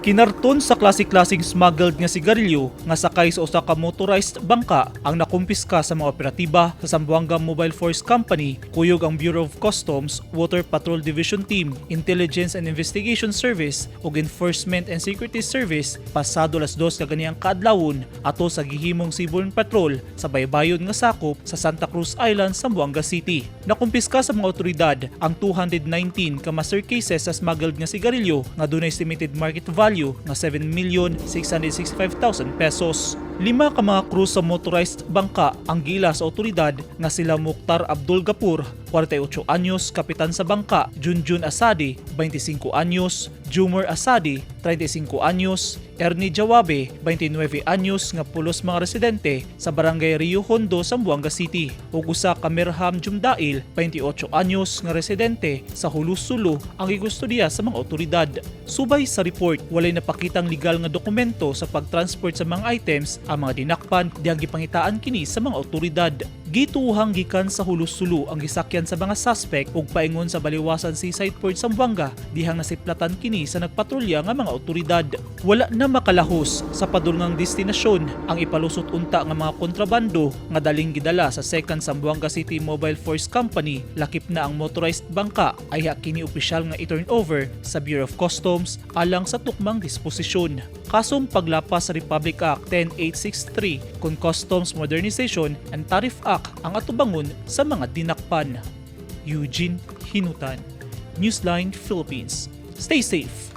Kinarton sa klase-klaseng smuggled nga sigarilyo nga sakay sa usa ka motorized bangka ang nakumpiska sa mga operatiba sa Zamboanga Mobile Force Company kuyog ang Bureau of Customs, Water Patrol Division Team, Intelligence and Investigation Service ug Enforcement and Security Service pasado alas 2 kaganihang kaadlawon ato sa gihimong seaborne patrol sa baybayon nga sakop sa Santa Cruz Island, Zamboanga City. Nakumpiska sa mga otoridad ang 219 ka master cases sa smuggled nga sigarilyo nga dunay estimated market value nga 7,665,000 pesos. Lima ka mga crew sa motorized bangka ang giila sa otoridad nga sila Mukhtar Abdul Gapur, 48 anyos, kapitan sa bangka, Junjun Asadi, 25 anyos, Jumor Asadi, 35 anyos, Ernie Jawabe, 29 anyos, nga pulos mga residente sa Barangay Rio Hondo, Zamboanga City, ug usa ka Mirham Jumdail, 28 anyos, nga residente sa Hulu, Sulu ang gikustodiya sa mga otoridad. Subay sa report, walay napakitang legal nga dokumento sa pagtransport sa mga items ang mga dinakpan dihang gipangitaan kini sa mga otoridad. Gituohang gikan sa Hulu, Sulu ang gisakyan sa mga suspect ug paingon sa Baliwasan Seaside Port, Zamboanga, dihang nasiplatan kini sa nagpatrolya nga mga otoridad. Wala na makalahos sa padulngang destinasyon ang ipalusot unta nga mga kontrabando nga daling gidala sa 2nd Zamboanga City Mobile Force Company, lakip na ang motorized bangka, ay kini opisyal nga i-turn over sa Bureau of Customs alang sa tukmang disposisyon. Kasong paglapas sa Republic Act 10863 kon Customs Modernization and Tariff Act ang atubangon sa mga dinakpan. Eugene Hinutan, Newsline Philippines. Stay safe.